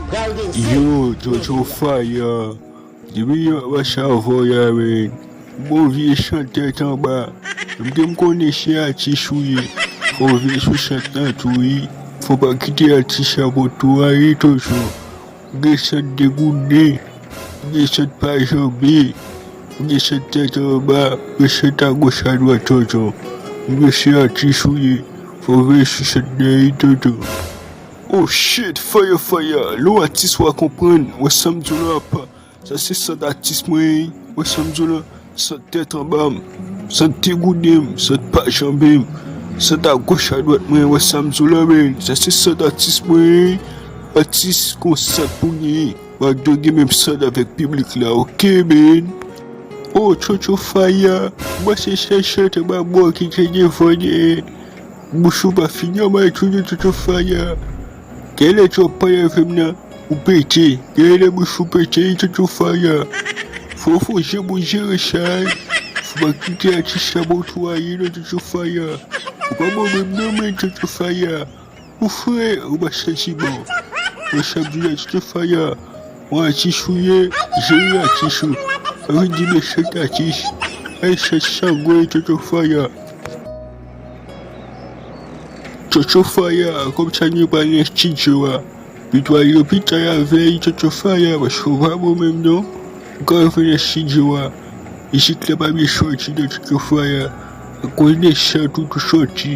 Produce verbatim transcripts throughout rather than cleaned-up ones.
Yo, Jojo Fire. Depi yo ap mache avè w ya, men. Bon vye chantè tèt anba. M te m konnen se atis ou ye. Fò w veye sou sant lan tou, wi. Fò w pa kite atis la pou tou rayi, Jojo. Ou gen sant degouden. Ou gen sant pa janbe. Ou gen sant tèt anba. Ou gen sant agoch adwat, Jojo. M konnen se atis ou ye. Fò w veye sou sant lan, wi, Jojo. Oh shit, Fire Fire, lè w atis w a konprann, wè sa m di w la apa. Sa se sant atis mwen, wè sa m di w la, sant tèt anba m, sant degouden m, sant pa janbe m, sant agoch adwat mwen, wè sa m di w la, men. Sa se sant atis mwen, atis gon sant pou genyen. Mwen ak dwe gen menm sant avèk piblik la, oke, men. Oh, Jojo Fire, mwen se sèl chantè babò ki te devan, men. Bouch ou pa fin nòmal tou, Jojo Fire. Genlè lè w ap pale avè m nan, ou pete. Genlè lè bouch ou pete, Jojo Fire. Fò, fò w jere, jere sa, wi. Fò w pa kite atis la ba w twaye, non, Jojo Fire. Ou pa bon menm non, men, Jojo Fire. Ou fre, ou pa santi bon. Mwen sa m di w la, Jojo Fire. Mwen atis ou ye, jere atis ou. Pa vin di mechan atis. Ay, se sangwen, Jojo Fire. Jojo Fire, kòm sa nou pral nan estidyo a. Pito al lopital avè l, Jojo Fire, paske w pa bon menm non. Ou ka rive nan estidyo a. Mizik la pa byen sòti non, Jojo Fire. Akoz de sant ou tou sòti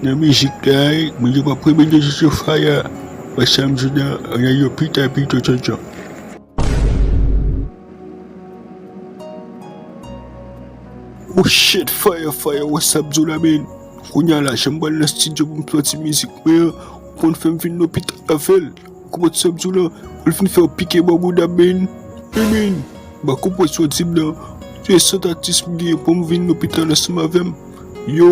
nan mizik la, wi. Moun yo p ap renmen non, Jojo Fire. Wè sa m di w la, ann al lopital pito, Jojo. Oh shit, Fire Fire, wè sa m di w la, men. Kounye a la, jan m pral nan estidyo pou m sòti mizik mwen an, ou konn fè m vin lopital avè l. Ou konprann sa m di w la? Pou l vin fè w pike bò bouda m, men. Wi, men. M pa konprann sa w di m nan. Se sant atis m genyen pou m vin lopital ansanm avè m. Yo,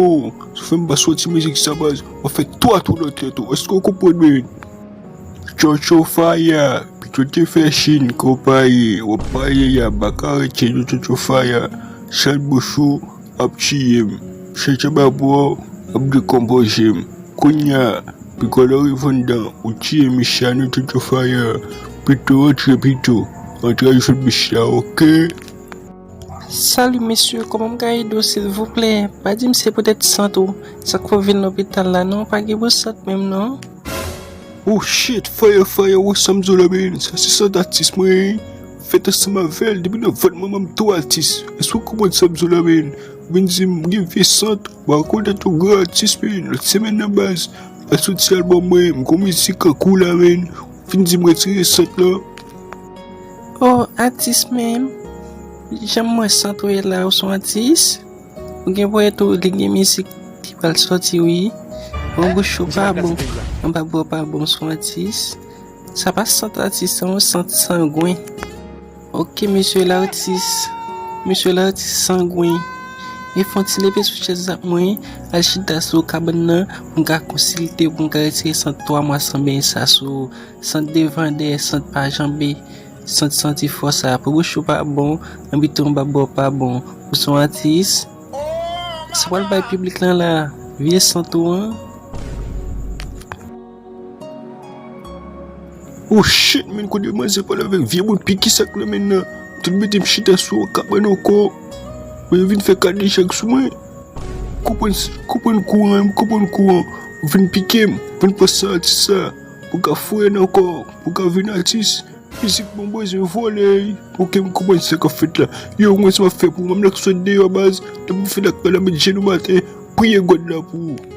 si w fè m pa sòti mizik sa, baz, w ap fè twa twou nan tèt ou. Èske w konprann, men? Jojo Fire, pito te fè chin konpayi, w ap pale a, baka rete nou, Jojo Fire. Chat bouch ou ap tiye m. Chat anba bò ap dekonpoze m. Kounye a, piko lè w rive anndan, ou tiye misye a, nou, Jojo Fire. Pito rantre pito. Rantre al jwenn misye a, oke? Salut mesye, kòman m ka ede w silvouplè? Pa di m se poutèt sant ou, sa k fè w vin lopital la non, pa gen pou sant menm non. Oh shit, Fire Fire, wè sa m di w la, men. Sa se sant atis mwen, fèt ansanm avè l, depi nan vant manman m tou atis. Èske w konprann sa m di w la, men? Ou vin di m gen vye sant, w a konn tèt ou gran atis, men. Lòt semèn nan, baz, al soti albòm mwen, m gon mizik an kou la, men. Ou vin di m retire sant lan. Oh, atis menm. Jan m wè sant ou ye la, ou se yon atis. Ou gen pou wè tou, li gen mizik ki pral sòti, wi. Bon, bouch ou pa bon, anba bò pa bon, ou se yon atis. Sa pa sant atis, se yon sant sangwen. Oke, mesye latis. Mesye latis sangwen. E fè yon ti leve sou chèz la pou mwen, al chita sou kabann nan, pou m ka konsilte, pou m ka retire sant twa mwa san benyen sa sou sant devan dèyè, sant pa janbe, sant santi fò sa. Pou bouch ou pa bon, anbitan anba bò pa bon. Ou se yon atis. Sa pral bay piblik lan la, vye sant ou an. Oh shit, men, kote manzè pale avèk vye bout piki sak nan men nan. Tout mete m chita sou yon kabann ankò. Men yo vin fè kadejak sou mwen. Konprann, konprann kouran, konprann kouran. Vin pike m, vin pran san atis sa. Pou ka foure nan kò, pou ka vin atis. Mizik mwen bezwen vole. Oke, m konprann sa k ap fèt la. Yo, mwen sa m ap fè pou mwen, m lak sot deyò baz. Depi m fin ak pale, met jenou m atè, priye God la pou ou.